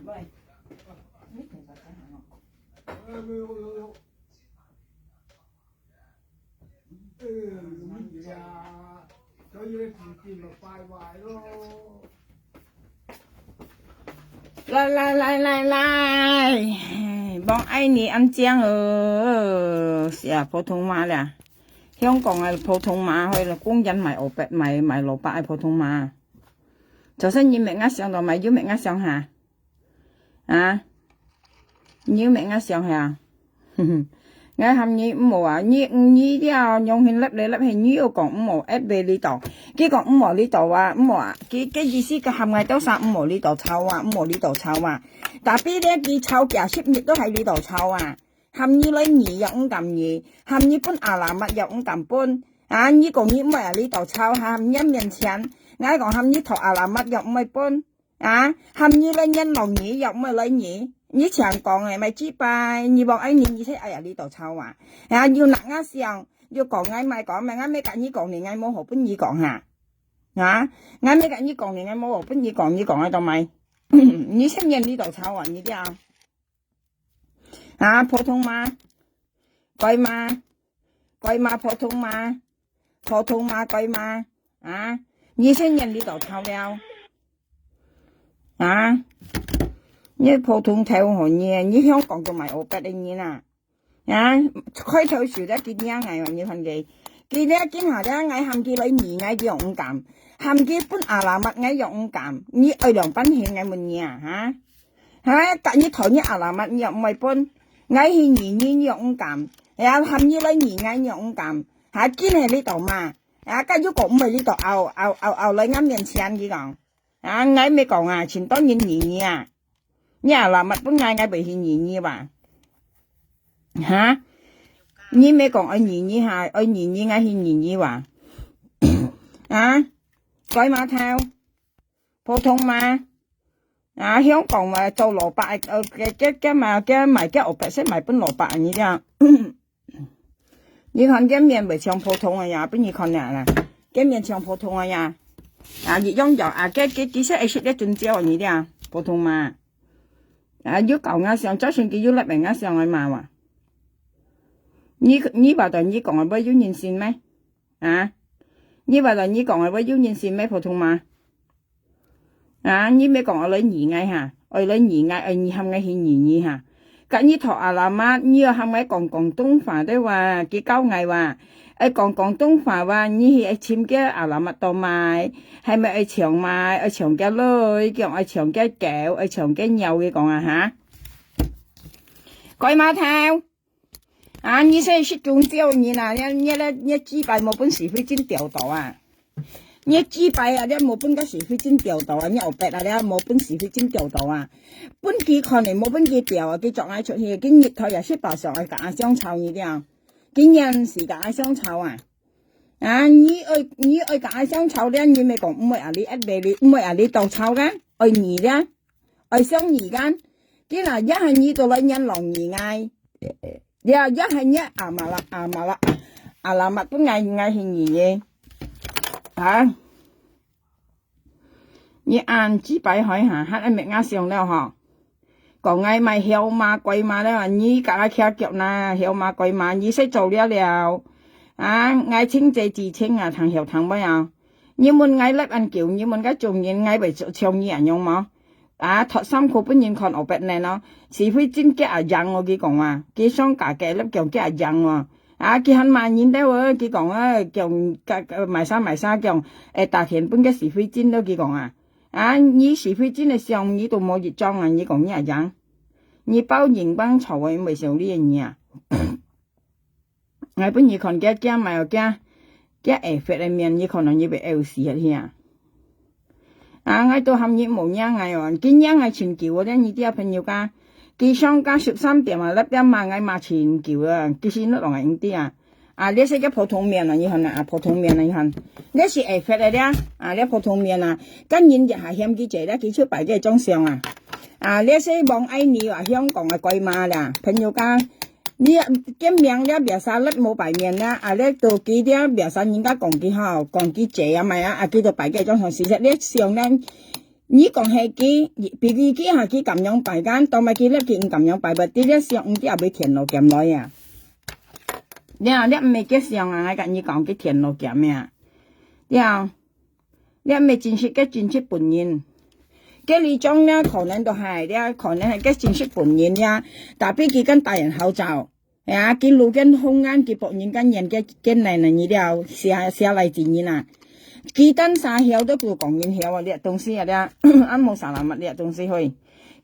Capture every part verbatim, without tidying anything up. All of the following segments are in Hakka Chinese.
喂，你等一下，等一下哦。哎呀，所以呢，自己咪拜拜咯。 來來來來來，望愛你恁靚哦，係啊，普通話啦。香港个普通話，去公園賣烏白、賣賣蘿蔔个普通話。早晨你搣𠊎相到賣，又搣𠊎相下？啊？你又搣𠊎相下？ 𠊎喊你毋好啊，你你了，用心粒哩粒去，你又講毋好，一味哩到。佢講毋好哩到啊，毋好啊，佢个意思佢喊𠊎兜儕毋好哩到吵啊，毋好哩到吵啊。Tapi咧，佢吵幾十日都還哩到吵啊。喊你來移又毋敢移，喊你分阿拉乜又毋敢分。啊，你講你毋愛哩到吵，喊你面前，𠊎講喊你討阿拉乜又毋愛分。 啊，喊你來原諒你，又毋愛來你。你常講个，莫自卑，你望愛你，你才愛啊哩到吵啊。啊，又拿𠊎相，又講𠊎莫講，莫𠊎莫甲你講哩，𠊎無好分你講哈。啊，𠊎莫甲你講哩，𠊎無好分你講，你講个做麼个？你承認哩到吵啊，你這樣。 啊，普通話，該嘛，該嘛普通話，普通話該嘛，啊，你承認哩到吵了，啊，你普通頭好你，你香港都賣烏白个人啊，啊，開頭時咧佢惹𠊎哦，你看佢，佢咧今下咧𠊎喊佢來移𠊎佢又毋敢，喊佢分阿拉乜𠊎又毋敢，你愛仰般形𠊎問你啊，哈？ 哈，甲你討你阿拉乜，你又毋愛分。𠊎去移你，你又毋敢。哎呀，喊你來移𠊎，你又毋敢。哈，今係哩到嘛？啊，甲又講毋係哩到，拗拗拗拗來𠊎面前，佢講。啊，𠊎乜講啊，盡多人移你啊。你阿拉乜分𠊎，𠊎會去移你哇？哈？你乜講愛移你哈，愛移你，𠊎去移你哇？啊？該嘛頭？ 普通話。啊，香港嘛做蘿蔔，呃，个个个嘛个賣个烏白色賣分蘿蔔你聽。你看个面袂像普通个呀，分你看了啦，个面像普通个呀。啊，一樣樣啊，个个其實會識得準照你聽，普通話。啊，又搞𠊎相，就算佢又來問𠊎相个嘛哇。你你話到你講个會有人信咩？啊？你話到你講个會有人信咩？普通話？ 啊，你乜講愛來移𠊎哈，愛來移𠊎，愛你喊𠊎去移你哈。甲你討阿拉媽，你又喊𠊎講廣東話對哇，佢教𠊎哇。愛講廣東話哇，你去愛尋个阿拉媽到買，係咪愛搶買，愛搶个鐳，講愛搶个狗，愛搶个鳥，佢講啊哈。該嘛頭。 啊，你係識中招人啊，你你咧，你嘴巴無分是非精調到啊。你嘴巴啊，你無分个是非精調到啊，你後背啊，你無分是非精調到啊。分佢看你，無分佢調啊，佢捉𠊎出去，佢日頭也識把上來甲阿相吵你了。佢年時甲阿相吵啊。啊，你愛你愛甲阿相吵了，你乜講毋愛啊，你一味你毋愛啊，你到吵个，愛你了。 愛相你間，今日一係你到來原諒你𠊎，呀，一係你阿媽啦，阿媽啦，阿拉媽分𠊎，𠊎去你个，啊，你恁幾擺海下，還愛搣𠊎相了吼。講𠊎賣曉罵鬼罵了，你甲𠊎徛腳啦，曉罵鬼罵，你識做了了。啊，𠊎清者自清啊，聽曉聽未啊？你問𠊎立恁久，你問个中人，𠊎會像你恁樣無？ 啊，脫衫褲分人看烏白呢咯。是非真个阿贏哦，佢講啊，佢上架个粒講个阿贏哦。啊，佢還罵人兜哦，佢講啊，講，个，个，賣啥賣啥講，誒，打天分个是非真咯，佢講啊。啊，你是非真个相，你都無一張啊，你講你阿贏，你包人幫吵啊，因為想你个人啊。 𠊎分你看，佢驚買哦，驚，佢會發个面，你看到你會慪死下去啊！啊，𠊎都喊你莫惹𠊎哦，佢惹𠊎盡久哦，這你知啊，朋友家，佢上架十三點啊，那邊罵𠊎罵盡久啊，佢係那種人的啊。啊，這係个普通面啊，你看啊，普通面啊，你看，這係會發个了，啊，這普通面啊，跟人一下嫌佢濟了，佢就擺个裝相啊。啊，這係望愛你啊，香港个鬼馬啦，朋友家。你个名了biasa了無擺面啦，啊，了到佢了biasa人家講佢吼，講佢姐啊，麼啊，啊，佢就擺个種像事實，你想呢，你講係佢，比如佢吼，佢敢樣擺間，當擺佢了佢毋敢樣擺，不，你了想，毋知後尾田螺鹹來啊。你啊，你毋係佢想啊，𠊎甲你講，佢田螺鹹呀。你啊，你毋係真實个真實本人。个里長呢，可能都係，了可能係个真實本人呀，tapi佢跟大人好走。 呀，佢路間風眼，佢僕人間人个个奶奶你了，寫寫來之人啊。佢單啥曉都佢講人曉啊，這東西啊，這啊無啥啦嘛，這東西會。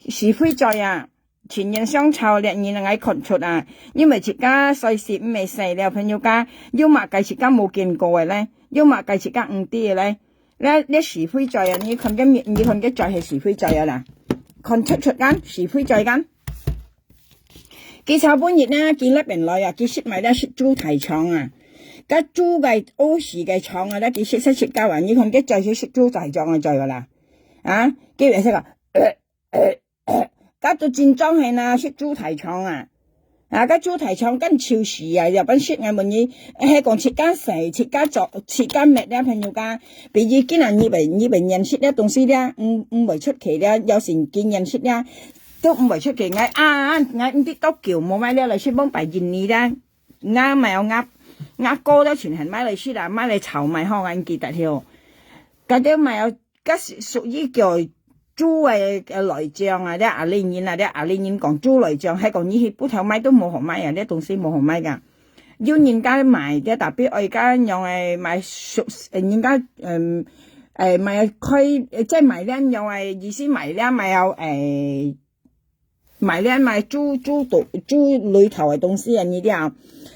是非罪啊，情人相吵，這人啊，𠊎看出啊，因為自家歲數毋係細了，朋友家，有麼个自家無見過个咧，有麼个自家毋知个咧，這這是非罪啊，你看个面，你看个罪係是非罪啊啦，看出出間，是非罪間。 佢昨晡日呢，佢這邊來啊，佢食買了食豬大腸啊，該豬个屙屎个腸啊，了佢食食食到啊，你看佢再去食豬大腸啊，再个啦，啊，佢也係講，該都真正係啦，食豬大腸啊，啊，該豬大腸更臭死啊，要不然食𠊎問你，係講自家洗，自家做，自家搣了，朋友家，比如今日你袂你袂認識了東西了，毋毋會出去了，有時佢認識了。 都毋會出去，𠊎啊，𠊎毋知多久無買了來食，望擺印尼啦。𠊎買哦，𠊎𠊎哥都全係買來食啦，買來炒賣吼，𠊎記得吼。該兜買哦，該屬屬於叫豬个呃內臟啊，這阿里人啊，這阿里人講豬內臟，係講你去鋪頭買都無好買啊，這東西無好買个。有人家買，這tapi愛該樣个買熟，呃人家嗯，誒買開，即係買這樣个意思，買這買有誒。 買了買豬豬肚豬裡頭个東西啊，你知啊？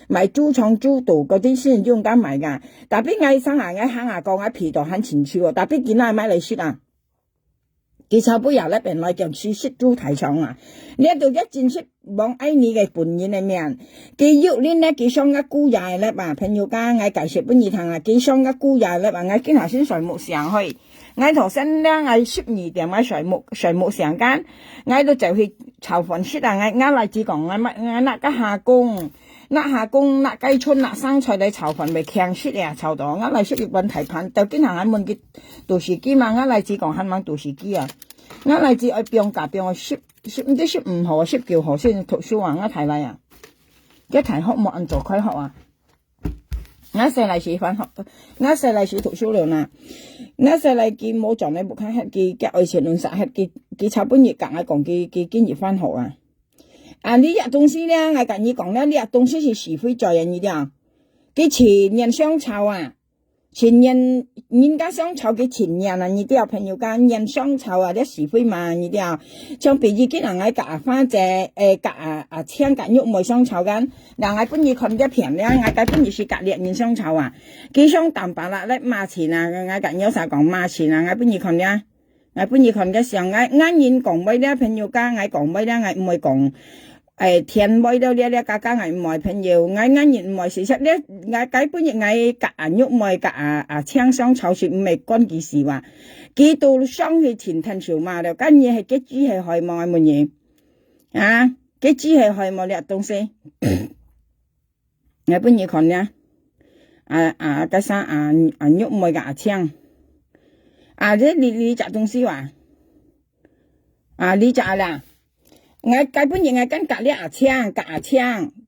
買豬腸豬肚嗰啲先用得買个。Tapi𠊎想啊，𠊎行啊講，𠊎皮都還清楚哦。Tapi今日買來食啊，佢差不多也來變來叫去食豬大腸啊。你都一真識望愛你个本人个面，佢有恁呢，佢上个姑爺个咧吧，朋友家，𠊎解釋分你聽啊，佢上个姑爺个咧吧，𠊎今下先睡目醒去。 𠊎頭先咧，𠊎十二點𠊎睡目睡目醒間，𠊎都走去炒飯食啊！𠊎𠊎倈子講，𠊎買𠊎拿个蝦公，拿蝦公，拿雞春，拿生菜來炒飯，會強食啊！炒到𠊎來食一碗大盤，到今下𠊎問佢肚屎飢嘛，𠊎倈子講還吂肚屎飢啊！𠊎倈子愛放假放到十十毋知十五號啊，十九號先讀書啊！𠊎大倈啊，佢大學無恁早開學啊！ 𠊎細倈時返學，𠊎細倈時讀書了吶。𠊎細倈佢無轉來屋下歇，佢佢愛情亂殺歇，佢佢差不多甲𠊎講，佢佢今日返學啊。啊，你這東西咧，𠊎甲你講咧，你這東西係是非罪啊，你知啊？佢情人相吵啊，情人人家相吵佢情人啊，你知啊？朋友家人相吵啊，這是非嘛，你知啊？像比如今日𠊎甲阿花姐，誒，甲阿阿青甲玉妹相吵間。 然後𠊎分你看這片咧，𠊎該分你是甲這人相吵啊。佢想淡薄啦，來罵親啊，𠊎甲你啥講罵親啊，𠊎分你看咧。𠊎分你看个相，𠊎𠊎人講話咧，朋友家，𠊎講話咧，𠊎毋會講，誒，天話了咧咧，家家𠊎毋會朋友，𠊎𠊎人毋會事實咧，𠊎該本日𠊎甲阿玉妹甲阿阿青相吵是毋會關佢事哇。佢都想去尋天數嘛了，該你係結子係害無？𠊎問你。 啊，該只係害無這東西。𠊎分你看咧，啊啊，該啥啊啊，玉妹个阿青，啊，這你你隻東西哇，啊，你隻啦。𠊎該本日𠊎跟甲這阿青，甲阿青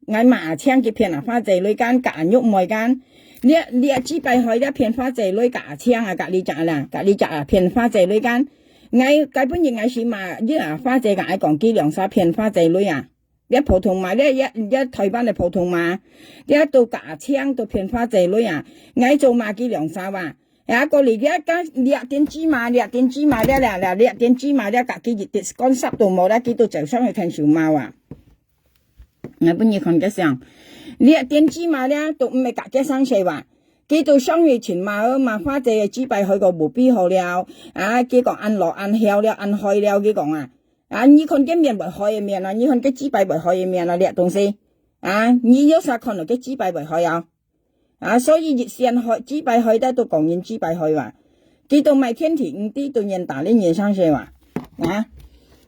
，𠊎罵阿青佢騙阿花姐鐳間，甲阿玉妹間。你你阿姊拜害這騙花姐鐳甲阿青啊，甲你隻啦，甲你隻啊騙花姐鐳間。𠊎該本日𠊎是罵，你啊花姐甲𠊎講，佢兩儕騙花姐鐳啊。 這普通嘛，這這這台灣个普通嘛，這都甲青都騙花姐鐳啊！𠊎做嘛佢兩儕啊！啊，過嚟這个這點芝麻，這點芝麻，這這這點芝麻，這甲佢一滴concept都無，這佢都走上去看手貓啊！𠊎分你看个相，這點芝麻這都毋係甲佢生事哇！佢都上去尋嘛，嘛花姐个姊拜害个無必好了，啊，佢講恁老恁曉了，恁害了，佢講啊！ 啊，你看个面會害个面啊，你看个姊拜會害个面啊，這東西。啊，你有啥看到个姊拜會害啊？啊，所以一線害姊拜害得都講人姊拜害哇。佢都賣天地，毋知都人打你人生事哇。啊，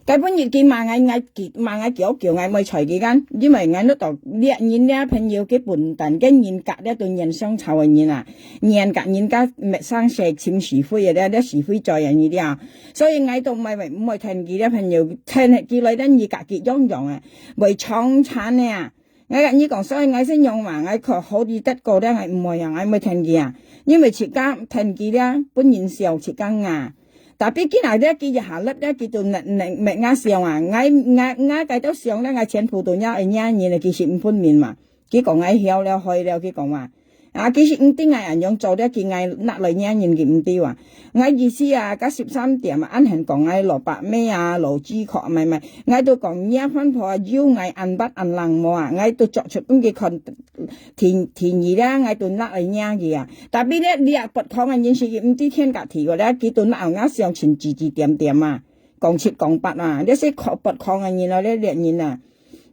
該本日佢罵𠊎，𠊎佢罵𠊎噭噭，𠊎毋會睬佢个，因為𠊎恅著這人這朋友佢笨蛋，該人格這都年上潮个人啊，年格人家滅生事尋是非个，這這是非罪个人了。所以𠊎都毋會毋會跈佢這朋友，跈佢來這人格佢樣樣个，會撞慘个啊。 𠊎摎你講，所以𠊎先用嘛，𠊎可好得過了，𠊎毋會啊，𠊎毋會跈佢啊，因為自家跈佢了，分人笑自家啊。Tapi佢若了，佢一下落了，佢就滅滅滅𠊎笑啊，𠊎𠊎𠊎該兜想了，𠊎全部都了會惹人了，其實毋分明嘛。佢講𠊎曉了，會了，佢講嘛。 啊，其實毋知𠊎恁樣做了，佢𠊎拿來惹人佢毋知啊。𠊎意思啊，該十三點啊，恁樣講𠊎蘿蔔尾啊，老雞殼，毋係毋係，𠊎都講惹番婆啊，有𠊎恁bad恁冷無啊，𠊎都作出分佢看，第第二了，𠊎都拿來惹佢啊。Tapi了，你啊，不康个人是佢毋知天甲地个了，佢都拿𠊎想成指指點點啊，講七講八啊，這是不康个人咯，這這人啊，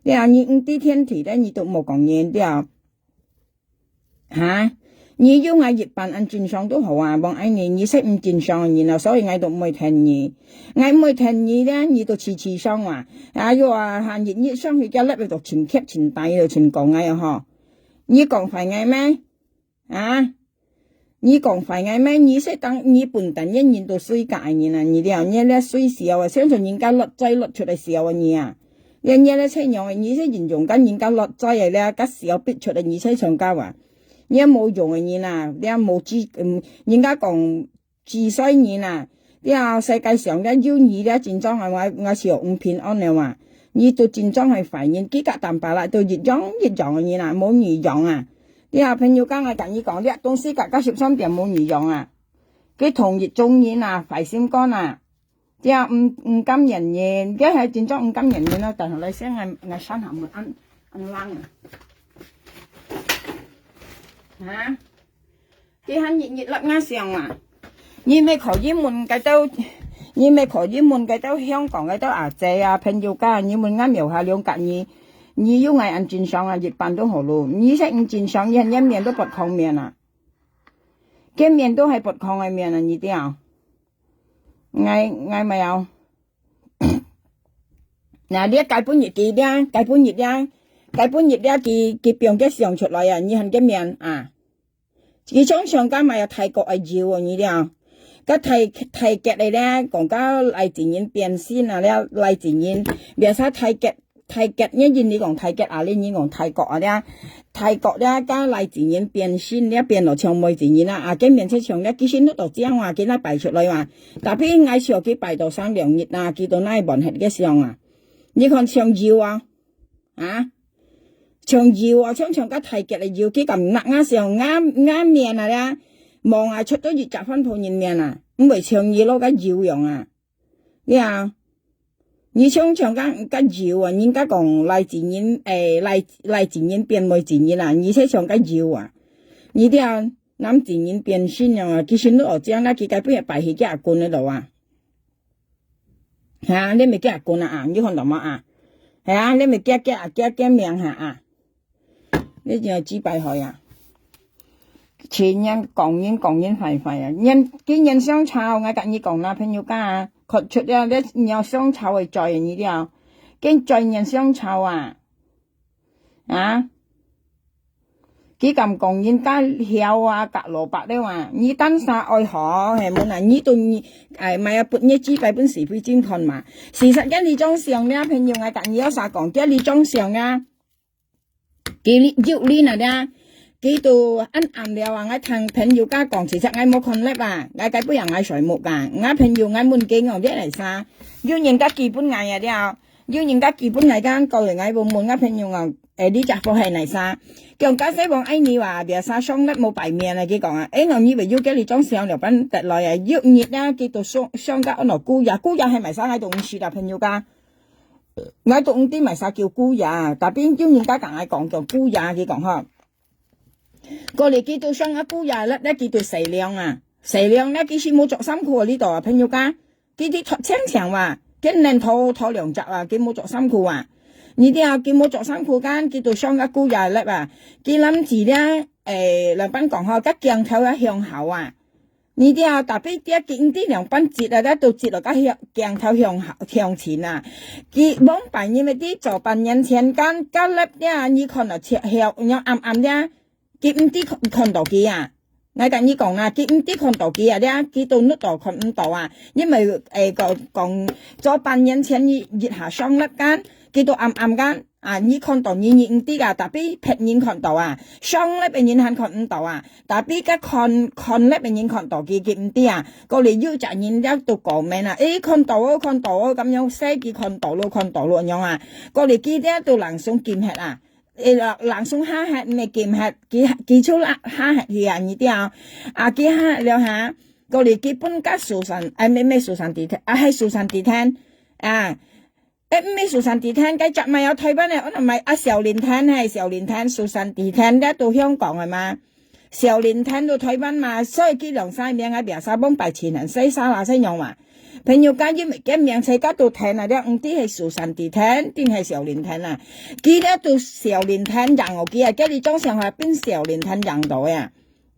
你啊，你毋知天地了，你都莫講人了。 哈？你有𠊎一半恁正常都好啊，無愛你，你係毋正常个人啊，所以𠊎都毋會跈你。𠊎毋會跈你了，你都痴痴想啊。哎喲啊，哈，日日想去，該粒就盡刻盡大就盡講𠊎啊吼。你講壞𠊎咩？啊？你講壞𠊎咩？你係當你笨蛋，人人都衰格个人啊，你了，你了衰小啊，像像人家落栽落出來小个人啊。 你你咧，像樣个，你係形容甲人家落栽个咧，甲小逼出个，你係像甲啊，你無用个人啊，你無知，嗯，人家講知衰人啊，你啊，世界上咧有你咧，真正係𠊎𠊎係毋平安个嘛。你都真正係壞人，佢甲淡白啦，都一樣一樣个人啊，無二樣啊。你啊，朋友講啊，甲你講，你東西甲甲十三點無二樣啊，佢同一種人啊，壞心肝啊。 對啊，毋毋甘願人，這係真正毋甘願人咯。但係來先，𠊎𠊎山下門恁恁冷啊。哈？佢還日日立𠊎想啊！你乜可以問該兜，你乜可以問該兜香港該兜阿姐啊、朋友家，你問𠊎廟下兩格你，你有𠊎恁正常啊，一半都好咯。你係毋正常，你你面都不康面啊！見面都係不康个面啊，你知啊？ 𠊎𠊎無有。那你該本日佢了，該本日了，該本日了，佢佢放个相出來啊，你看个面啊。佢常常甲買啊泰國个油哦，你了。甲泰泰國个咧，講甲來自人變性啊，了來自人，biasa泰國 泰國，你印尼講泰國啊，你你講泰國啊咧，泰國咧，甲來自人變性咧，變到像妹子人啊，啊，見面切像咧，其實你都知啊，佢那擺出來嘛。Tapi𠊎想佢擺到三兩日啊，佢都那換忒个相啊。你看像油啊，啊，像油啊，像像甲泰國个油，佢敢拿啊像，啊啊面啊咧，望啊出到一隻番婆人面啊，毋會像你落个油樣啊。 呀，你像像甲甲油啊，人家講來自人，誒，來來自人變妹子人啊，你係像甲油啊，你這男子人變性樣啊，其實你學正啦，佢該本日擺去佢阿公个度啊。哈，你毋係佢阿公啊啊，你看到無啊？係啊，你毋係佢佢佢佢名下啊？ 你真係幾百歲啊！前年講人講人壞壞啊！年今年相吵，𠊎甲你講啦，朋友家啊，看出了，你你要相吵个罪你了，跟罪人相吵啊！啊！佢敢講人家曉啊，甲蘿蔔了啊！你單啥愛好，係無啊？你都你，哎，買啊，不，你幾百本是非正看嘛。事實今你張相了，朋友，𠊎甲你有啥講？今你張相啊！ 佢有理那咧，佢都暗暗了啊！𠊎聽朋友家講，其實𠊎無看leh啊，𠊎該不樣𠊎睡目啊！𠊎朋友𠊎問佢講，這係啥？有人家寄分𠊎啊了，有人家寄分𠊎，剛剛過來𠊎問問𠊎朋友講，誒，你隻貨係哪啥？佢講該細王愛你啊，biasa相leh無擺面啊，佢講啊，誒，我以為有叫你裝箱了，搬得來啊，有日啊，佢都相相个安到姑爺，姑爺係買啥，𠊎都毋識啦，朋友家。 𠊎都毋知麼儕叫姑爺，tapi有人家甲𠊎講叫姑爺，佢講吼。過來佢都想啊姑爺了，了佢都洗涼啊，洗涼了佢是無著衫褲啊，你知啊，朋友家，佢佢脫淨淨哇，佢連脫脫兩隻啊，佢無著衫褲啊。你知啊，佢無著衫褲間，佢都想啊姑爺了啊，佢攬住了，誒，老闆講吼，甲鏡頭啊向後啊。你知啊，tapi佢毋知仰般接啊，佢都接到个向，鏡頭向，向前啊。佢往擺因為佢早半年前間，隔壁這，你看到赤，向，仰暗暗這，佢毋知看，看到佢啊。𠊎同你講啊，佢毋知看到佢啊，這，佢都搦到看毋到啊。因為，誒，講，講，早半年前，佢一下上來間，佢都暗暗間， 啊，你看到你，你毋知啊，tapi別人看到啊，上來个人還看毋到啊，tapi該看，看來个人看到佢，佢毋知啊。過來有隻人了都講明啊，誒，看到哦，看到哦，咁樣寫佢看到咯，看到咯，樣啊。過來佢這都langsung禁忒啊，誒，langsung下忒，毋係禁忒，佢，佢就下，下忒去啊，你知啊。啊，佢下了哈，過來佢分个Susan，誒，毋係，毋係Susan Detail，啊，係Susan Detail，啊。 誒，毋係Susan Detail，該隻賣有台灣个，安到賣啊，小林Tan，係小林Tan，Susan Detail，這都香港个嘛。小林Tan都台灣嘛，所以佢兩三名啊，biasa往擺前人，細沙啦，細樣嘛。朋友間因為个名，自家都聽啊，這毋知係Susan Detail，定係小林Tan啊。佢這都小林Tan贏哦，佢啊，佢哩種想法變小林Tan贏到个啊。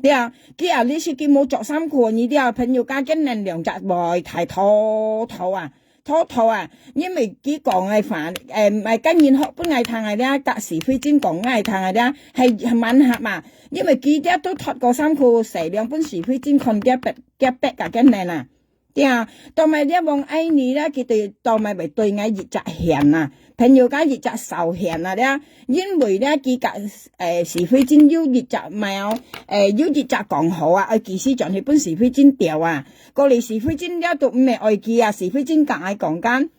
對啊，佢啊，你是佢無著衫褲，你知啊，朋友間个能量值會太多多啊。 偷偷啊，因為佢講个話，誒，毋係跟人學分𠊎聽个咧，甲是非正講𠊎聽个咧，係，係蠻合嘛。因為佢這都脫過衫褲，洗涼分是非正看佢白，佢白甲个人啊。對啊，到尾咧望愛你咧，佢對，到尾會對𠊎一隻嫌啊，朋友甲一隻少嫌啊咧，因為咧佢甲，誒，是非正有一隻貓，誒，有一隻講好啊，愛寄時轉去分是非正掉啊。 過來是非正了都毋係愛佢啊，是非正甲𠊎講間。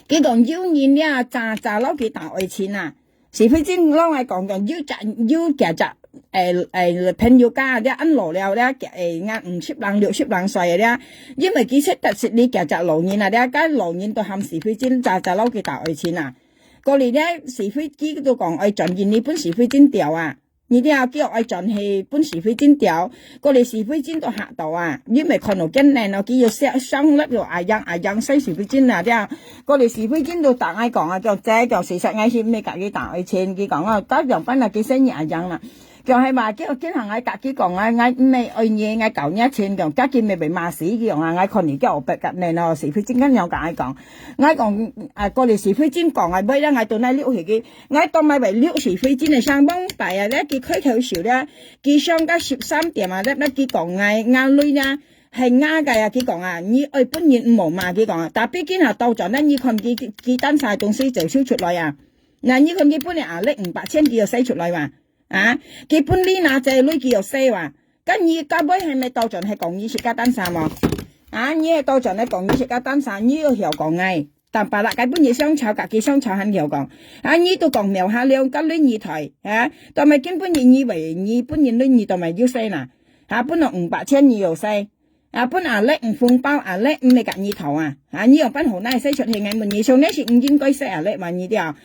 佢講有人了，早早摎佢打愛情啊。是非正摎𠊎講講，有隻，有幾隻，誒，誒，朋友家了恁老了了，誒，應該五十零、六十零歲了。因為佢識得識你幾隻老人啊，了，該老人都喊是非正早早摎佢打愛情啊。過來了，是非正都講愛轉印尼分是非正掉啊。 你知啊，叫愛轉去分是非正掉，過來是非正都嚇到啊，因為看到个人哦，佢又上，上來又啊樣啊樣，細是非正啊，這，過來是非正都同𠊎講啊，講這，講事實𠊎係毋係甲佢打愛情，佢講哦，到樣般啊，佢細人啊樣啦。講係嘛，叫，叫行𠊎甲佢講啊，𠊎毋係愛你，𠊎搞你錢，講，甲佢毋係被罵死，佢講啊，𠊎看你叫我不甲人哦，是非正恁樣甲𠊎講。𠊎講，啊，過來是非正講啊，尾仔𠊎都來溜去佢， 𠊎當埋為六時非正个上網擺啊，咧佢開口笑咧，佢上到十三點啊，咧，咧佢講𠊎，𠊎鐳咧，係𠊎个啊，佢講啊，你愛本人毋好罵，佢講啊，tapi今下倒轉咧，你看佢，佢單儕東西就收出來啊。那你看佢本來啊，咧五百千佢又使出來哇，啊，佢本來拿這鐳佢又使哇，該你到尾係毋係倒轉係講你自家單儕無？啊，你係倒轉係講你自家單儕，你又曉講𠊎。 但巴拉該本日相吵，甲佢相吵還曉講。啊，你都講苗下了，甲你二台，啊，到尾今本日你為你本人你二到尾有使啦。啊，本來五百千你有使。啊，本阿力五紅包，阿力毋係甲你討啊。啊，你用本好耐使出去，𠊎問你，上你是毋應該使阿力嘛，你知啊？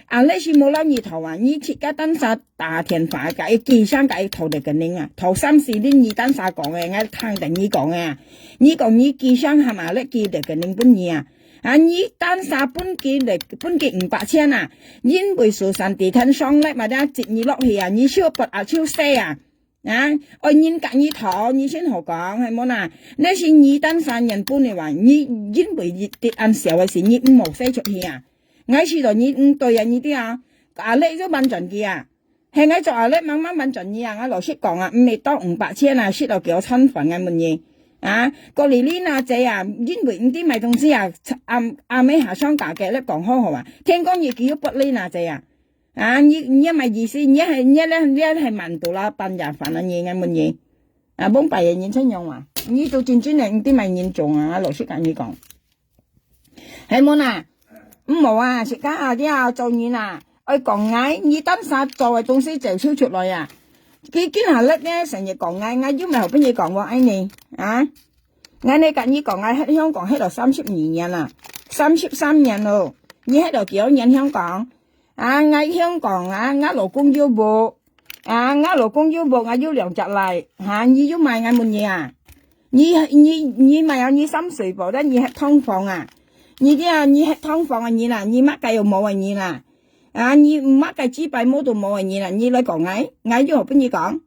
阿力是無摎你討啊，你自家單儕打電話，甲佢寄箱，甲佢討這个人啊，討三四輪你單儕講个，𠊎聽等你講个啊。你講你寄箱喊阿力寄這个人分你啊。 啊，你單儕分佢來，分佢五百千啊，因為Susan地攤上來嘛，這接你落去啊，你手拔啊手洗啊，啊，愛人甲你討，你先好講，係無啦？那是你單儕人分个話，你因為你得恁少个事，你毋好使出去啊。𠊎試著你毋對啊，你知啊，阿力就搬轉去啊。 係𠊎做阿力慢慢慢轉你啊，𠊎老實講啊，毋係到五百千啊，食到幾多餐飯啊，問你。啊，過哩哩那姐啊，因為毋知買東西啊，暗，暗暝下上架个，你講好好啊。天光日佢又不哩那姐啊。啊，你，你也買意思，你還，你也，你也還蠻多啦，半夜飯啊，你，𠊎問你。啊，往擺个人怎樣啊？你都真正个毋知買人種啊，老實甲你講。 係無啦？毋好啊，自家啊，你啊，做人啊，愛講𠊎，你單儕做个東西就秀出來啊。佢今下日呢，成日講𠊎，𠊎又毋係好分佢講話，愛你，啊？𠊎呢，甲你講，𠊎歇香港歇到三十二年啦，三十三年咯。你歇到幾多年香港？ 啊，𠊎香港啊，𠊎老公有屋，啊，𠊎老公有屋，𠊎有兩隻倈，哈，你有買𠊎問你啊？你，你，你買啊，你三歲半，但你歇通房啊？你這啊，你歇通房个人啊，你麼个有無个人啊？啊，你麼个幾百毛都無个人啊？你來講𠊎，𠊎有好分你講？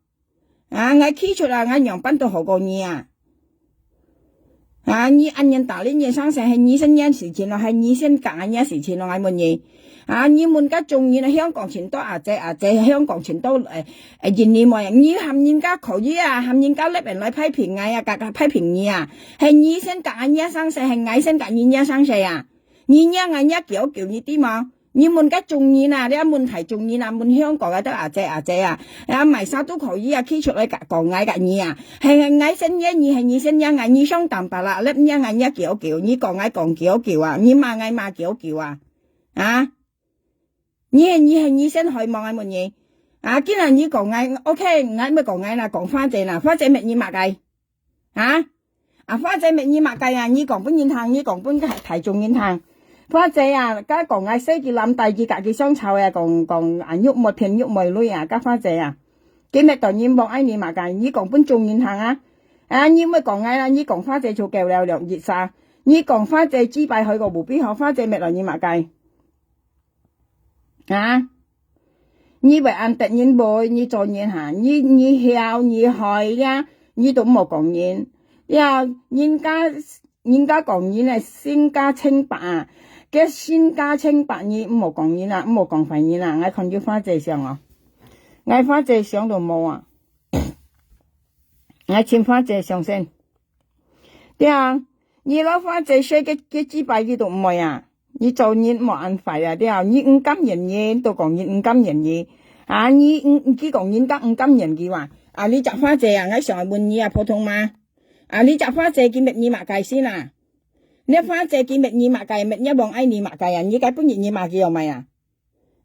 啊，𠊎企出來，𠊎仰般都好過你啊？啊，你恁樣打理你上司，係你先惹事情咯，係你先搞恁樣事情咯，𠊎問你。啊，你問該眾人啊，香港盡多阿姐阿姐，香港盡多，誒，誒，印尼妹啊，你喊人家可以啊，喊人家那邊來批評𠊎啊，格格批評你啊，係你先搞恁樣上司，係𠊎先搞你惹上司啊？你惹𠊎惹幾久，你知無？你問該眾人啊，你問大眾人啊，問香港个都阿姐阿姐啊，啊，麼儕都可以啊，企出來講，講𠊎个你啊，係，係𠊎先惹你，係你先惹𠊎，你上當巴啦，你惹𠊎惹幾久，你講𠊎講幾久啊，你罵𠊎罵幾久啊？啊？你係，你係，你先害望𠊎問你。啊，既然你講𠊎，OK，𠊎毋講𠊎啦，講花姐啦，花姐搣你麼个？啊？啊，花姐搣你麼个啊？你講分人聽，你講分大眾人聽。花姐啊，該講𠊎細个男仔，佢甲佢相吵啊，講，講啊，玉妹騙玉妹女啊，該花姐啊，佢搣到人望愛你麼个？你講分眾人聽啊？啊，你毋好講𠊎啦，你講花姐就夠了兩日啥？你講花姐擊敗海个無比好，花姐搣到你麼个？啊？你會恁得人畏，你做人哈，你，你曉，你害呀，你都毋好講人。呀，人家，人家講人个身家清白啊，該身家清白，你毋好講人啊，毋好講壞人啊。𠊎看有花姐相哦，𠊎花姐相都無啊，𠊎尋花姐相先。 對啊，你老花姐說个，个幾擺佢都毋會啊。你做人莫恁壞啊，對啊，你毋甘願人，都講人毋甘願人。啊，你，你，佢講人家毋甘願佢哇。啊，你隻花姐啊，𠊎想問你啊，普通嗎？啊，你隻花姐佢搣你麼个先啊？你花姐佢搣你麼个，搣你王愛你麼个啊？你該本日你罵佢有無啊？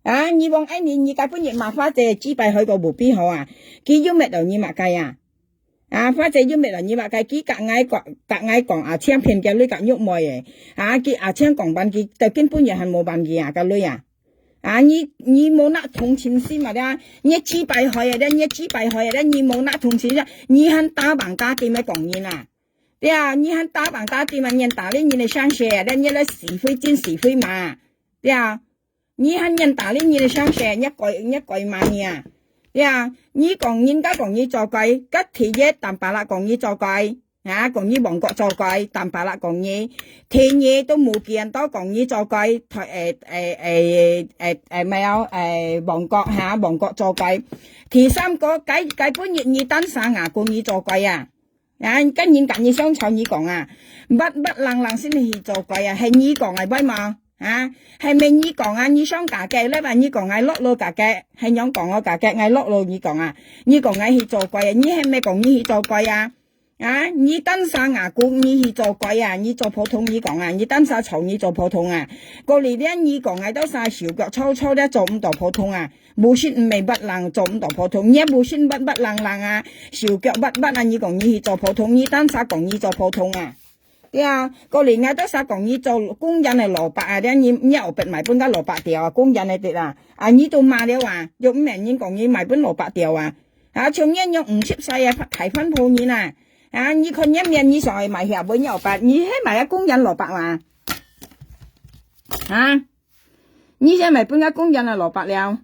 啊，你王愛你，你該本日罵花姐，擊敗海个無比好啊，佢又搣到你麼个啊？啊，花姐又搣到你麼个？佢甲𠊎講，甲𠊎講啊，請騙佢女甲玉妹誒。啊，佢啊，請講辦佢，到今本日還無辦佢啊，該女啊。啊，你，你無那同情心啊，對啊，你擊敗海啊，對啊，你擊敗海啊，對啊，你無那同情心，你還打橫打直个講人啊。對啊，你還打橫打直嘛，人打理人个上司啊，對啊，你來是非真是非嘛。對啊， 你還人打理人个上司，你該，你該罵你啊？對啊，你講人家講你做怪，該第一，坦白啦講你做怪，啊，講你亡國做怪，坦白啦講你。第二，都無見到講你做怪，台，誒，誒，誒，誒，誒，咩啊，誒，亡國，哈，亡國做怪。第三個，該，該本日你單儕啊，講你做怪啊。 啊，該人甲你相吵，你講啊，白白冷冷先去做怪啊，係你講个，會無？啊，係毋係你講啊？你上家个，你話你講𠊎落落家个，係仰講我家个，𠊎落落你講啊？你講𠊎去做怪啊？你係毋係講你去做怪啊？啊，你單儕啊，講你去做怪啊？你做普通你講啊？你單儕吵你做普通啊？過來咧，你講𠊎兜儕手腳粗粗咧，做毋到普通啊？ 無信毋係白冷做毋到普通，你也無信白白冷冷啊，手腳白白啊，你講你去做普通，你單儕講你做普通啊。對啊，過來𠊎兜儕講你做公園个蘿蔔啊，你，你後壁賣分該蘿蔔條啊，公園个得啊，啊，你都罵了啊，又毋免人講你賣分蘿蔔條啊。啊，像你樣五十歲啊，大番婆人啊，啊，你看你面你想愛賣遐分你後壁，你係賣啊公園蘿蔔啊？啊？ 你先賣分𠊎公園个蘿蔔了。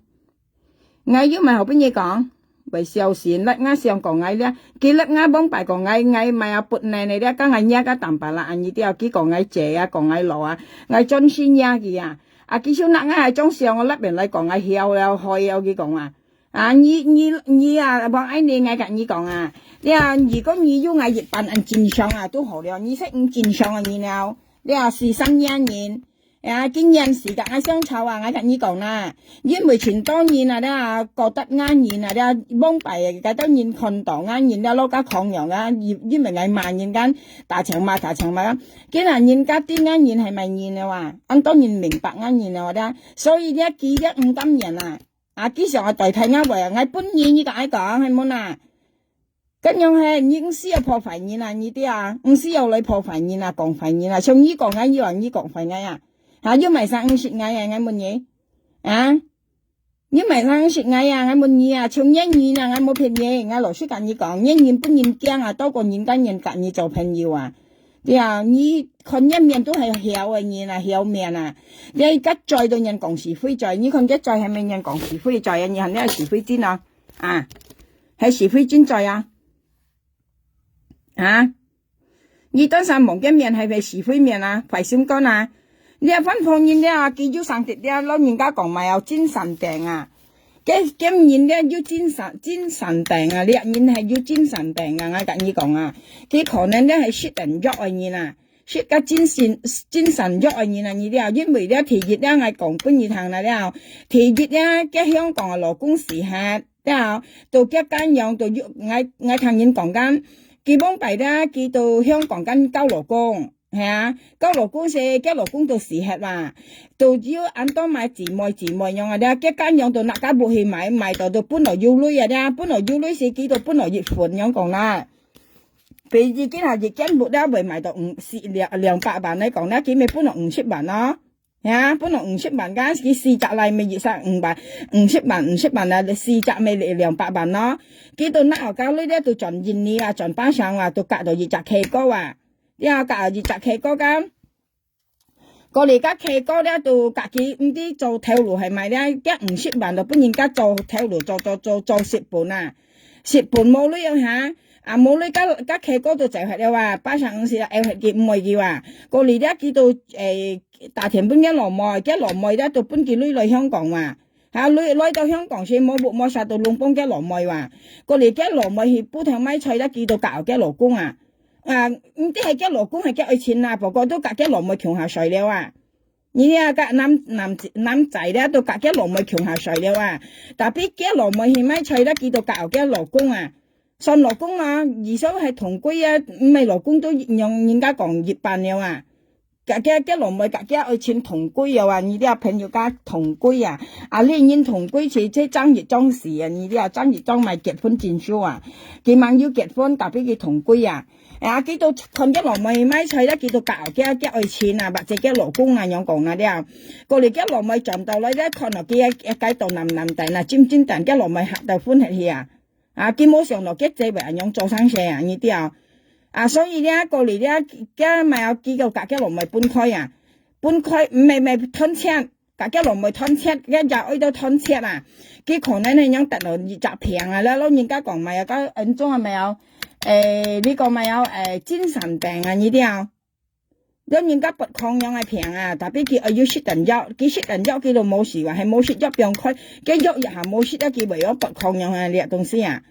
𠊎又賣好分你講，會小心，辣𠊎想講𠊎了，佢辣𠊎往擺講𠊎，𠊎賣啊不能个了，講𠊎惹个坦白啦，恁呢條，佢講𠊎姐啊，講𠊎老啊，𠊎專心惹佢啊。啊，佢就拿𠊎還種笑，𠊎那邊來講𠊎曉了，害了，佢講啊。啊，你，你，你啊，王愛你，𠊎甲你講啊，你啊，如果你有𠊎一半恁正常啊，都好了，你係毋正常个人了，你啊，係三年人。 啊，今年時間啊，相吵啊，𠊎甲你講啦，因為盡多人啊，咧，覺得𠊎人啊，咧，往擺个，該兜人看到𠊎人咧，老家狂樣啊，因，因為𠊎罵人家，打槍罵，打槍罵啊。今啊，人家知𠊎人係麼人了啊，恁多人明白𠊎人了啊，所以咧，佢咧毋甘願啊。 啊，佢想愛代替𠊎話啊，𠊎本意你甲𠊎講，係無啦？恁樣係，你毋需要破壞人啊，你知啊？毋需要來破壞人啊，講壞人啊，像你講𠊎，又話你講壞𠊎啊。啊，又麼儕毋識𠊎啊，𠊎問你。啊？又麼儕毋識𠊎啊，𠊎問你啊，像你人啊，𠊎無騙你，𠊎老實甲你講，你人分人驚啊，多過人甲人甲你做朋友啊。 對啊，你看人面都係曉个人啊，曉面啊。你甲嘴都人講是非嘴，你看該嘴係毋係人講是非嘴啊？你還了是非精啊？啊，係是非盡在啊？啊？你當時望个面係毋係是非面啊？壞心肝啊？你這番旁人了，佢有生得了，老人家講嘛有精神病啊。該，該人了有精神，精神病啊，這人係有精神病啊，𠊎同你講啊，佢可能了係食等藥个人啊，食个精神，精神藥个人啊，你了，因為了第一了，𠊎講分你聽啦了，第一了，該香港个勞工死忒， 了，到佢家娘，到有，𠊎，𠊎聽人講講，佢往擺了，佢到香港間交老公，係啊，交老公時，該老公都死忒哇，都有恁多買姊妹姊妹樣啊，了，該家娘都拿家屋去賣，賣到都分到有鐳啊，了，分到有鐳時，佢都分到一份樣講啦。比如今下一間屋了，會賣到五，四，兩，兩百萬來講，了，佢咪分到五十萬咯。 呀，本來五十萬个，佢四隻來咪一隻五萬，五十萬，五十萬啊，四隻咪兩百萬咯。佢都拿學校鐳了，都轉印尼啊，轉巴生啊，都嫁到一隻契哥啊。了嫁一隻契哥个，過來个契哥了，都自己毋知做頭路係麼个了，該五十萬都分人家做頭路，做做做做蝕本啊，蝕本無鐳啊哈，啊無鐳个，个契哥都走忒了啊，巴生毋識啊，愛忒佢毋愛佢啊，過來了佢都誒 打電分該老妹，該老妹了都分佢鐳來香港哇。哈，鐳，來到香港時無屋無舍都攏幫該老妹哇。過來該老妹去埔頭賣菜了，佢都嫁該老公啊。啊，毋知係該老公係該愛情啊，不過都嫁該老妹共下睡了啊。你這个男，男，男仔了都嫁該老妹共下睡了啊。Tapi該老妹去賣菜了，佢都嫁該老公啊。 算老公啦，至少係同居啊，毋係老公都用人家講一半了啊。該，該，該老妹，該，該愛情同居了啊，你這朋友家同居啊，啊，你人同居是，這爭一爭死啊，你這爭一爭買結婚證書啊，佢吂有結婚，tapi佢同居啊。啊，佢都看該老妹賣菜了，佢都嫁，該，該愛情啊，或者該老公啊，樣講啊了。過來該老妹轉到來了，看到佢，該，該到男，男仔啊，尖尖蛋，該老妹嚇到昏忒去啊。 啊，佢無想到佢姊會恁樣做生事啊，你知啊？啊，所以呢，過來呢，佢買有幾個甲佢老妹分開啊，分開，毋係，毋係斷絕，甲佢老妹斷絕，佢也愛到斷絕啊。佢可能係樣得到一隻病啊，了老人家講買有个，嗯，種啊買有，誒，你講買有，誒，精神病啊，你知啊？ 老人家發狂樣个病啊，tapi佢愛有食等藥，佢食等藥佢都無事啊，係無食藥放開，該藥一下無食了，佢會有發狂樣个這東西啊。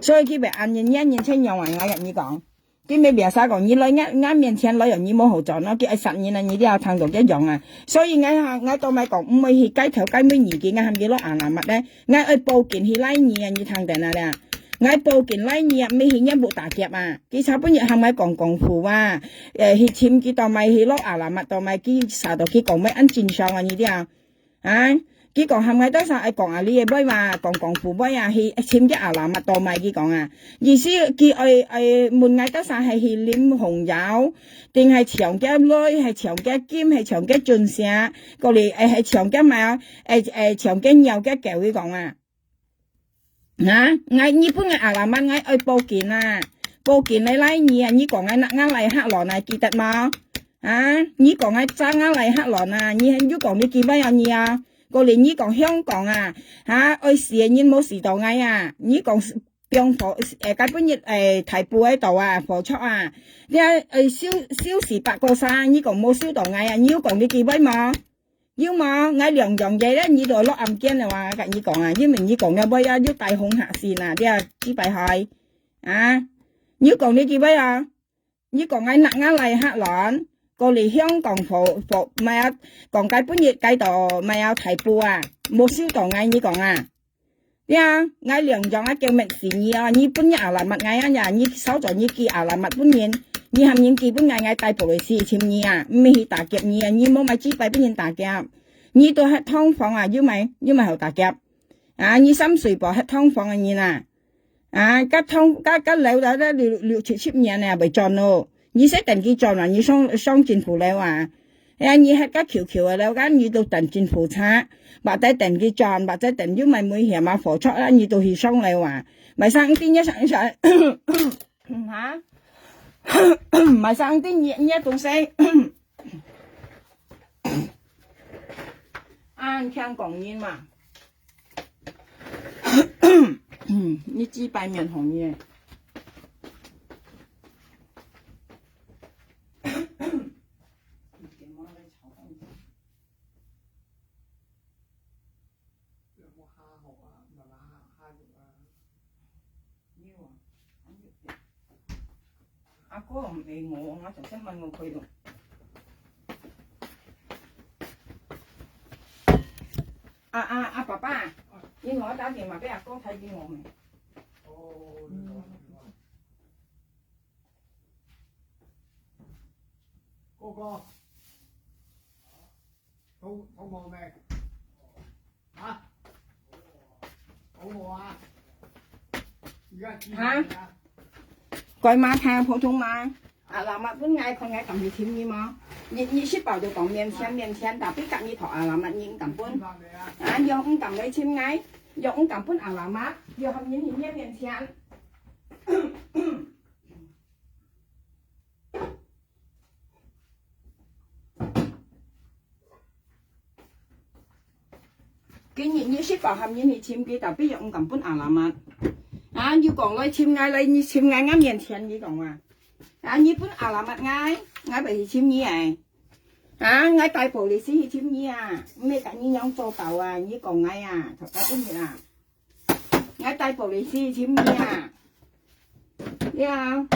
所以佢會恁樣，恁樣才樣啊，𠊎同你講，佢毋係biasa講，你來𠊎，𠊎面前來哦，你無好轉咯，佢愛殺人啊，你這下聽到佢樣啊。所以𠊎哈，𠊎都毋係講，毋會去街頭街尾遇佢，𠊎喊佢落阿拉末咧，𠊎愛報警去拉你啊，你聽等啊咧。 𠊎報警拉你啊，毋係去若屋打劫啊。佢昨晡日喊𠊎講功夫啊，誒，去尋佢到買去落阿拉末到買，佢查到佢講買恁正常啊，你知啊？啊，佢講喊𠊎到時愛講阿里个妹嘛，講功夫妹啊，去尋佢阿拉末到買，佢講啊。意思佢愛，愛問𠊎到時係去啉紅油，定係搶佢鐳，係搶佢金，係搶佢鑽石，過來，誒，係搶佢麼个，誒，誒，搶佢鳥佢狗，佢講啊。 啊，𠊎，你分𠊎阿拉末，𠊎愛報警啊！報警來拉你啊！你講𠊎拿𠊎來嚇人啊，記得無？啊，你講𠊎詐𠊎來嚇人啊！你還有講你幾位啊你啊？過來你講香港啊，哈，愛死个人無死到𠊎啊！你講放火，誒，該晡日，誒，大埔該度啊，火燭啊，你啊，誒，燒，燒死八個三，你講無燒到𠊎啊？你有講你幾位無？ 有無？𠊎兩樣嘢咧，你都落案件了啊！𠊎同你講啊，因為你講了尾啊，又帶風嚇死啊，你啊，幾擺害啊！你講你幾位啊？你講𠊎拿𠊎來嚇人，過來香港火，火，麼个啊，講該晡日該度麼个啊，大埔啊，無燒到𠊎，你講啊！ 呀，𠊎兩樣啊，救命死你啊！你分你阿拉末𠊎啊呀，你燒咗你寄阿拉末分人，你喊人寄分𠊎，𠊎帶部隊去尋你啊，毋係去打劫你啊！你無買紙牌分人打劫，你都歇堂房啊，有買，有買好打劫啊！你三歲半歇堂房个人啊，啊，該堂，該，該樓了，了六，六七十年了，未轉咯。 你識等佢轉啊，你上，上政府樓啊。哎呀，你歇該蹺蹺个樓，該你都等政府查，或者等佢轉，或者等有麼个危險啊，火燭啊，你都去上樓啊。買生啲，你想一想，哈？買生啲，你，你个東西。啊，你聽講人嘛。嗯，你几百面红耶。阿哥毋係我，我頭先問我佢用。啊啊啊，爸爸，你同我打電話俾阿哥睇電話未？哥哥，肚肚餓未？啊？肚餓啊？而家幾點啊？改馬聽普通話。Alamat分𠊎看，𠊎敢去尋你無？你你食飽就講面前面前，tapi kak你討alamat你毋敢分。啊，又毋敢來尋𠊎，又毋敢分alamat，又喊人去面面前。 今日你食飽喊人去尋佢，tapi又毋敢分alamat。啊，又講來尋𠊎，來你尋𠊎，𠊎面前你講啊。啊，你分alamat𠊎，𠊎會去尋你哎。啊，𠊎帶polisi去尋你啊，毋係跟你樣做到啊，你講𠊎啊，頭先今日啊。 𠊎帶polisi去尋你啊！對啊，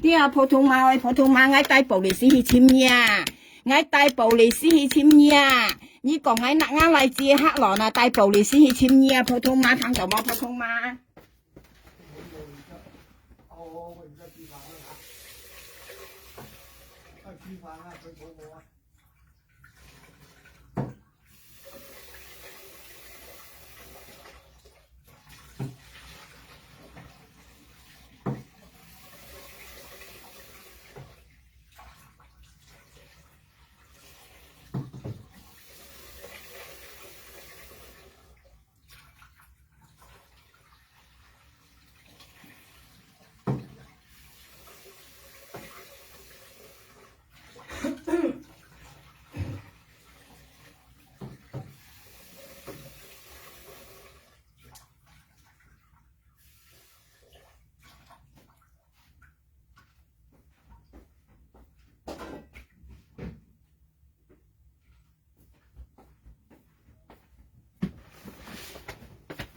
對啊，普通話，普通話，𠊎帶polisi去尋你啊！𠊎帶polisi去尋你啊！你講𠊎拿𠊎來接客咯，那帶polisi去尋你啊！普通話，聽到無？普通話。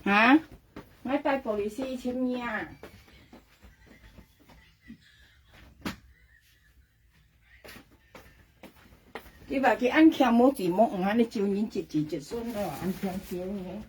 哈？𠊎帶polisi尋你啊！佢話佢恁強無字幕，毋喊你招人接子接孫咯，恁強招呢。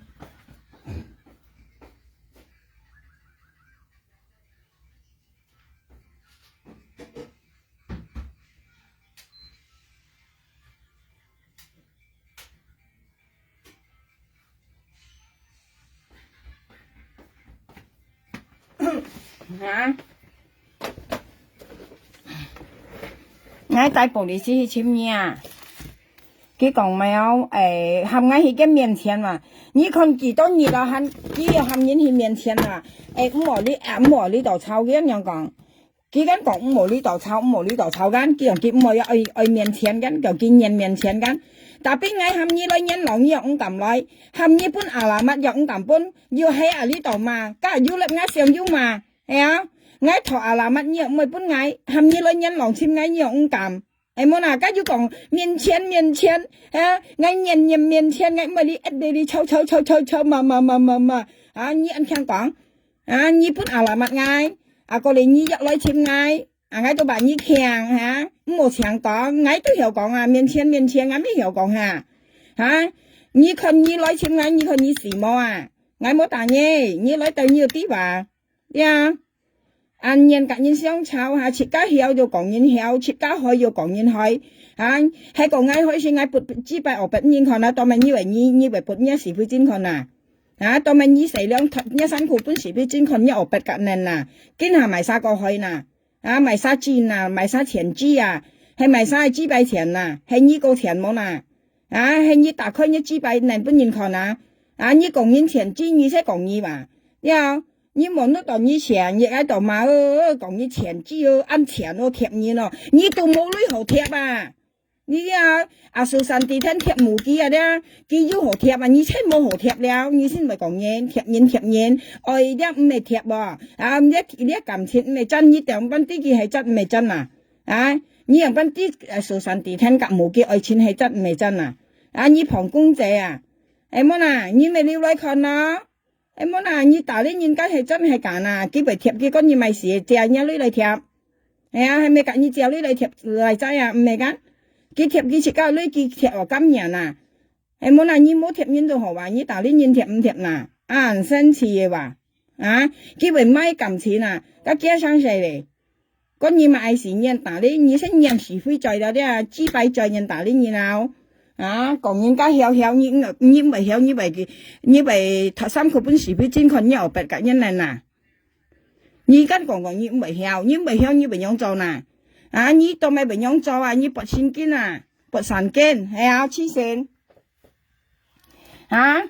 哈？𠊎帶polisi去尋你啊！佢講無，誒，喊𠊎去佢面前嘛。你看幾多日了，喊，佢又喊人去面前嘛。誒，毋好你，啊，毋好你度吵，佢恁樣講。 佢敢講毋好你度吵，毋好你度吵，敢佢講佢毋好愛愛面前，敢叫佢面面前敢。Tapi𠊎喊你來面路，你又毋敢來；喊你分alamat又毋敢分，又係啊你度嘛，該又立𠊎上又嘛，係啊。𠊎討alamat你又毋會分𠊎，喊你來面路尋𠊎，你又毋敢。 哎，無啦，該又講面前面前，啊，𠊎面面面前，𠊎毋係你一直你吵吵吵吵吵，罵罵罵罵罵，啊，你恁強講，啊，你分alamat𠊎，啊，過來你又來尋𠊎，啊，𠊎都話你強，哈，毋好強講，𠊎都曉講啊，面前面前，𠊎乜曉講哈，哈，你看你來尋𠊎，你看你死無啊？𠊎無打你，你來等你有地方。 呀，恁樣佮人相吵哈，自家曉就講人曉，自家害就講人害。啊，係講𠊎害時，𠊎撥幾擺惡筆人看啊，當面你會你你會撥若死灰烬看啊。啊，當面你洗兩脱若衫褲分死灰烬看，你惡筆甲恁啊，今下賣啥个害呐？啊，賣啥紙呐？賣啥錢紙啊？係賣啥个紙牌錢呐？係你个錢無呐？ 啊，係你打開你紙牌能分人看啊？啊，你講人錢紙，你識講你嘛？呀，你無拿到你錢，你愛到嘛哦，講你錢紙哦，恁錢哦，貼人哦，你都無鐳好貼啊！你啊，啊，蘇珊蒂聽貼無機啊，這，佢有好貼啊，你真無好貼了，你先毋會講人，貼人貼人，愛這毋係貼哦，啊，這，這感情毋係真，你仰般知佢係真毋係真啊？啊，你仰般知，啊，蘇珊蒂聽甲無機愛情係真毋係真啊？啊，你旁觀者啊，哎，無啦，你毋係留來看咯。 哎，無啦，你搭理人家係真係假啦？佢會貼，佢講你買事，借若鐳來貼。哎呀，係毋係甲你借鐳來貼來載啊？毋係个，佢貼佢自家鐳，佢貼哦，甘願啊？哎，無啦，你無貼人都好啊，你搭理人貼毋貼啦？啊，恁生氣个哇！啊，佢會賣感情啊，甲幾生事咧？ 講你嘛愛死，人搭理，你先人是非罪了，這幾擺罪人搭理你了。啊，講人家曉曉，你，你毋會曉，你會，你會脫衫褲分是非精看，你後壁甲人人啊。你敢講講你毋會曉，你毋會曉，你會仰做哪？啊，你都毋會仰做啊，你發神經啊，發神經，係啊，痴線。 啊？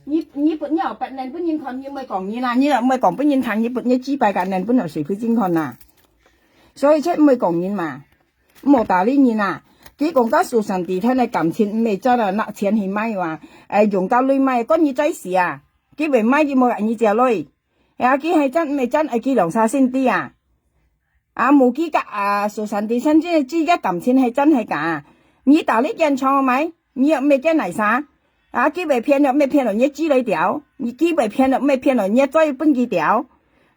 你，你分你後壁人分人看，你毋會講人啦，你又毋會講分人聽，你分你幾擺个人分落水水晶看啦。所以這毋會講人嘛，毋好搭理人啊。佢講甲蘇珊蒂聽个感情毋係做了拿錢去買哇，哎，用到鐳買，管你在死啊！佢會買，佢無甲你借鐳。哎呀，佢係真毋係真，愛佢兩儕先知啊。 啊，無佢甲啊，蘇珊蒂先知，知个感情係真係假？你搭理堅強買，你又毋係堅泥沙。啊，佢會騙又毋係騙了，你知來掉。你佢會騙又毋係騙了，你再分佢掉。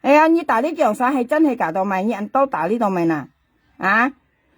哎呀，你搭理強啥係真係假到買，你恁多搭理到買哪？啊？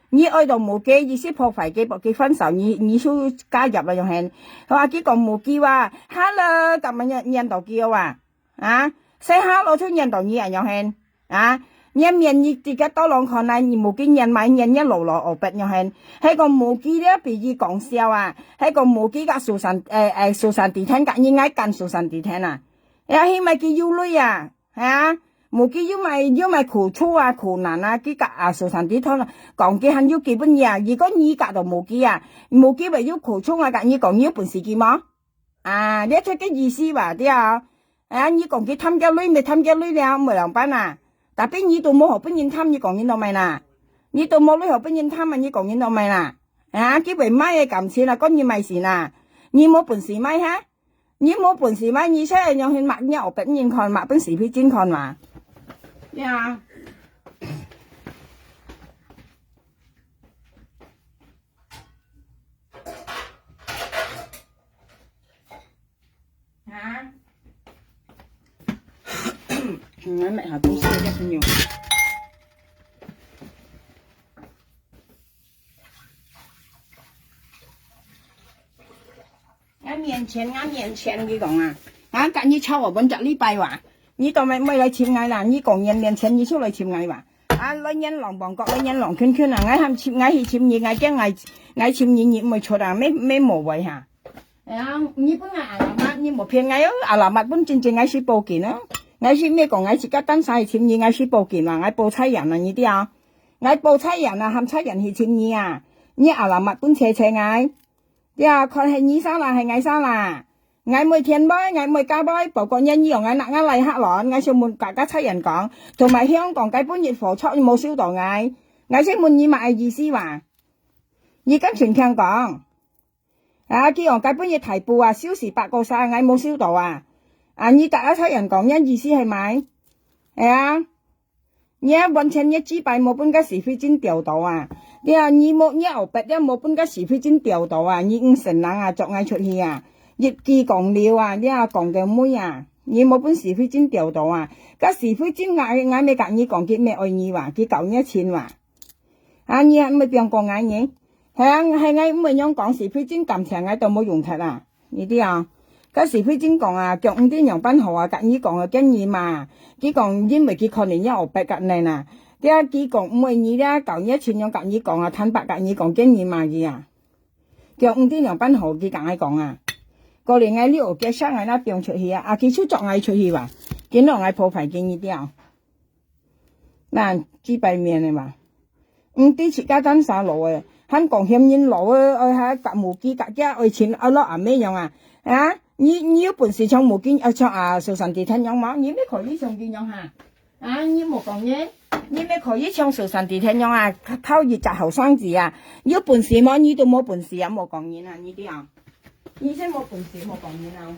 你愛到無佢，意思破壞佢，幫佢分手，你，你就加入了，用現。哇，佢講無佢哇，hello，敢問你，你到佢哇？ 啊，細下老就念到你啊，仰形？啊，念念你自家到浪看啊，你無去念埋念念老老哦，別仰形？係講無去了，比喻講笑啊，係講無去甲蘇珊，誒，誒，蘇珊蒂聽，甲你愛幹蘇珊蒂聽啊。哎呀，起碼佢有鐳啊，啊，無去又買，又買苦楚啊，苦難啊，佢甲啊蘇珊蒂聽，講佢還有基本嘢啊，如果你甲到無去啊，無去會有苦楚啊，甲你講，你有本事佢無？啊，這就个意思吧，對啊。 哎呀，你講佢貪佢鐳，毋係貪佢鐳了，毋會仰般啊？Tapi你都無好分人貪，你講人做麼哪？你都無鐳好分人貪啊，你講人做麼哪？啊，佢會買个感情啊，管你麼事哪？你無本事買哈？你無本事買，你才會仰形抹你後壁人看，抹分是非精看嘛？呀。 啊？嗯，買好東西个朋友。𠊎面前，𠊎面前，佢講啊，啊，甲你吵我，分隻禮拜哇，你都毋毋來尋𠊎啦，你講人面前，你就來尋𠊎哇。 啊，來人浪磅角，來人浪圈圈啊！𠊎還尋，𠊎去尋你，𠊎驚𠊎，𠊎尋你，你毋會出啊，乜，乜無位哈。哎呀，你分𠊎alamat，你無騙𠊎哦，alamat分真正𠊎去報警哦。𠊎去，乜講𠊎自家單儕去尋你，𠊎去報警啊，𠊎報差人啊，你知啊？𠊎報差人啊，喊差人去尋你啊，你alamat分切切𠊎。 呀，看係你儕啦，係𠊎儕啦。𠊎毋會天妹，𠊎毋會家妹，不過你用𠊎拿𠊎來嚇亂，𠊎想問甲甲差人講，同埋香港該本日貨出無收到𠊎。𠊎先問你麼个意思哇？你敢全聽講？啊，佢講該本日大埔啊，收四百個沙，𠊎無收到啊。啊，你甲啊差人講，你意思係麼个？係啊。 你啊，完全你嘴巴無分个是非精調到啊！你啊，你無，你後壁你無分个是非精調到啊！你毋承認啊，捉𠊎出去啊！一句講了啊，你啊講到尾啊，你無分是非精調到啊！个是非精𠊎，𠊎乜甲你講，佢乜愛你哇，佢搞你錢哇！啊，你啊，毋會變講𠊎呢？係啊，係𠊎毋會樣講是非精感情，𠊎都無用忒啊！ 你知啊？該是非精講啊，講毋知仰般好啊，甲你講啊，驚你嘛。佢講因為佢可能也有別个人啊。對啊，佢講毋會你咧，搞你親樣甲你講啊，坦白甲你講，驚你嘛佢啊。講毋知仰般好，佢甲𠊎講啊。過年𠊎六月上來那放出去啊，啊，佢就捉𠊎出去哇，驚到𠊎破壞佢，你知啊？ 那幾百面个嘛。毋知自家單儕老个，還講嫌人老个，愛還甲無機甲家愛錢，愛落阿妹樣啊？啊？你，你有本事像無機，啊，像啊，蘇珊蒂聽樣無？你乜可以像佢樣哈？啊，你無講呢？你乜可以像蘇珊蒂天樣啊，靠一隻後生仔啊，有本事無？你都無本事啊，無講人啊，你知啊？你先無本事，無講人啊。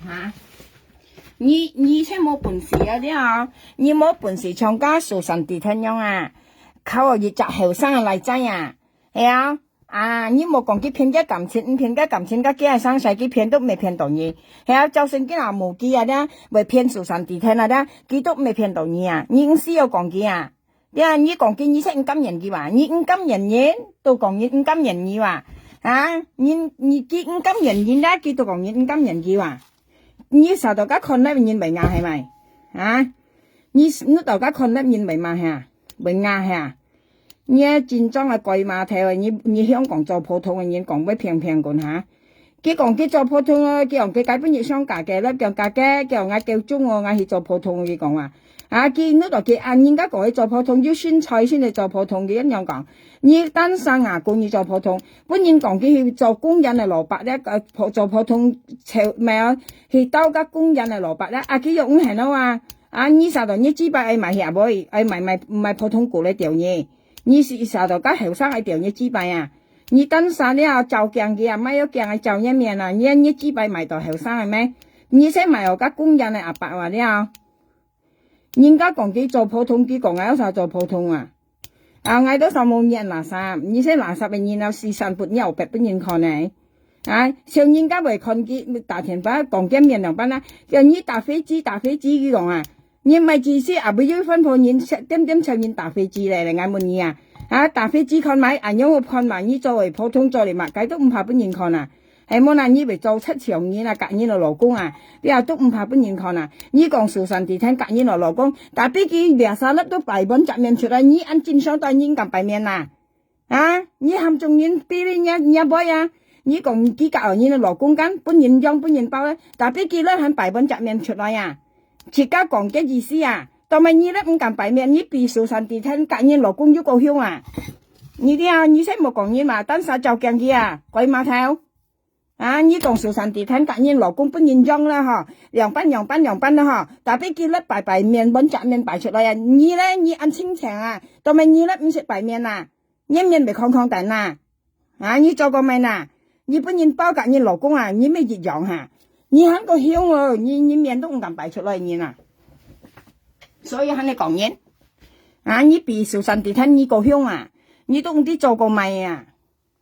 哈？你你先無本事啊了，你無本事像該蘇珊蒂天樣啊，靠一隻後生來宰啊，係啊？啊，你莫講佢騙个感情，毋騙个感情，該佢个生世佢騙都毋會騙到你。係啊，就算佢若無佢啊咧，會騙蘇珊蒂天啊咧，佢都毋會騙到你啊。你毋需要講佢啊。對啊，你講佢，你先毋甘願佢哇？你毋甘願人，都講人毋甘願你哇？啊，你你佢毋甘願人啦，佢都講人毋甘願佢哇？你啥都該看那人會罵係咪？啊，你你都該看那人會罵係啊？會罵係啊？ 你个真正个鬼馬頭，你你香港做普通个人講會平平講哈。佢講佢做普通哦，佢講佢該本日上架个，來講價个，佢講𠊎夠鐘哦，𠊎去做普通，佢講啊。啊，佢你到佢啊，人家講佢做普通，有身材先去做普通，佢恁樣講。你單身啊，講你做普通，本人講佢去做工人个老伯咧，呃，普做普通，做咩啊？去鬥个工人个老伯咧，啊，佢又毋肯哦啊。啊，你啥到你幾擺愛買下妹，愛買買買普通股來釣你。 你是啥到該後生愛釣你幾擺啊？你單身了，照鏡佢啊，莫要驚愛照你面啊，你你幾擺買到後生个咩？你先買哦，該工人个阿伯話了。人家講佢做普通，佢講𠊎有啥做普通啊？啊，𠊎都三無面垃圾，你先垃圾个人啊，四散不尿白分人看呢。啊，像人家會看佢打電話講見面兩班啊，叫你打飛機，打飛機，佢講啊， 你毋係意思啊，毋有分別人，點點像人打飛機咧，𠊎問你啊。啊，打飛機看覓，恁樣好看嘛？你做為普通做哩嘛，該都毋怕分人看啊。係無啦，你會做七像人啊，隔人个老公啊，你啊都毋怕分人看啊。你講蘇珊蒂天隔人个老公，tapi佢biasa粒都擺滿隻面出來，你恁正常對人敢擺面啊？ 啊，你喊眾人比你若若妹啊，你講佢甲人个老公間，分人養分人包咧，tapi佢咧還擺滿隻面出來啊？自家講个意思啊，當然你咧毋敢擺面，你比蘇珊蒂天甲人老公又高興啊？你聽啊，你先莫講人嘛，單儕照鏡佢啊，鬼馬頭！啊，你講蘇珊蒂天甲人老公分人養啦吼，兩班兩班兩班啦吼，tapi佢咧擺擺面，滿隻面擺出來啊，你咧你恁清淨啊，當然你咧毋識擺面啊？ 你面會空空等啊？啊，你做過咩啊？你分人包甲人老公啊，你乜一樣哈？你還過凶哦，你你面都毋敢擺出來人啊！所以喊你講人啊，你比蘇珊蒂天你過凶啊，你都毋知做過咩啊？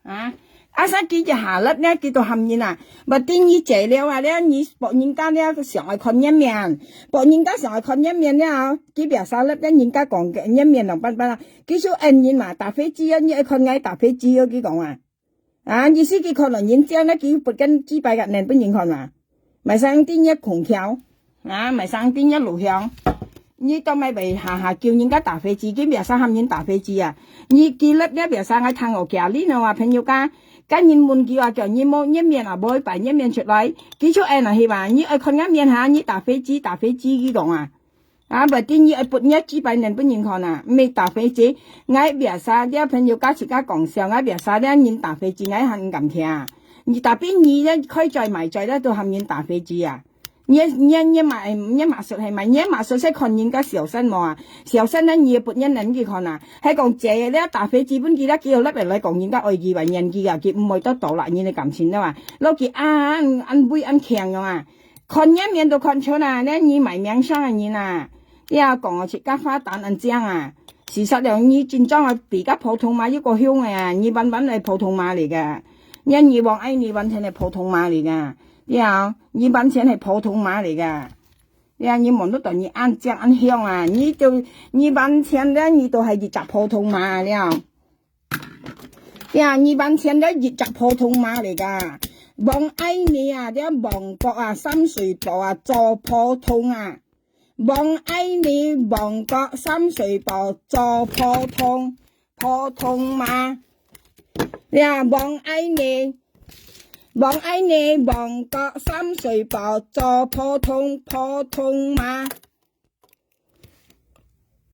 啊，啊，啥佢一下粒呢，佢都喊人啊，毋知你借了啊，了你博人家了，想愛看人面，博人家想愛看人面了，佢biasa粒了，人家講个人面兩般般啊， 佢就應人嘛，打飛機啊，你愛看𠊎打飛機哦，佢講啊。啊，意思佢看到人靚啊，佢不跟幾百个人分人看嘛。買生啲若空調，啊，買生啲若錄像。你當然會下下叫人家打飛機，佢biasa喊人打飛機啊。你佢粒了biasa𠊎聽我家裡呢啊，朋友家，跟人問佢啊，叫你無，你面啊，無擺你面出來，佢就應啊，係嘛？你愛看𠊎面哈，你打飛機，打飛機，佢講啊。 啊，毋知你愛分若幾擺人分人看啊，毋係打飛機。𠊎biasa了朋友家自家講笑，𠊎biasa了人打飛機，𠊎還毋敢聽啊。你tapi你咧開嘴賣嘴咧，都喊人打飛機啊？你你你嘛你嘛說係嘛？你嘛說係看人家小三無啊？小三咧，你分人人去看啊？還講借咧打飛機分佢咧，佢又落來來講人家愛佢吧，念佢啊，佢毋會得到啦，人个感情了啊，落去啊，安安慰安強樣啊。 看人面都看出啊，你你賣名聲个人啊，你啊講哦，自家花旦恁靚啊，事實上你真正个比較普通嘛，又過凶个啊，你完完係普通嘛嚟个，你你王愛你完全係普通嘛嚟个，你啊，你完全係普通嘛嚟个，你啊，你望得到你恁靚恁香啊，你就你完全咧，你都係一隻普通嘛了。 呀，你完全个一隻普通馬嚟噶。王愛你啊，這王國啊，三水堡啊，做普通啊。王愛你，王國三水寶，做普通，普通嘛。呀，王愛你，王愛你，王國三水寶，做普通，普通嘛。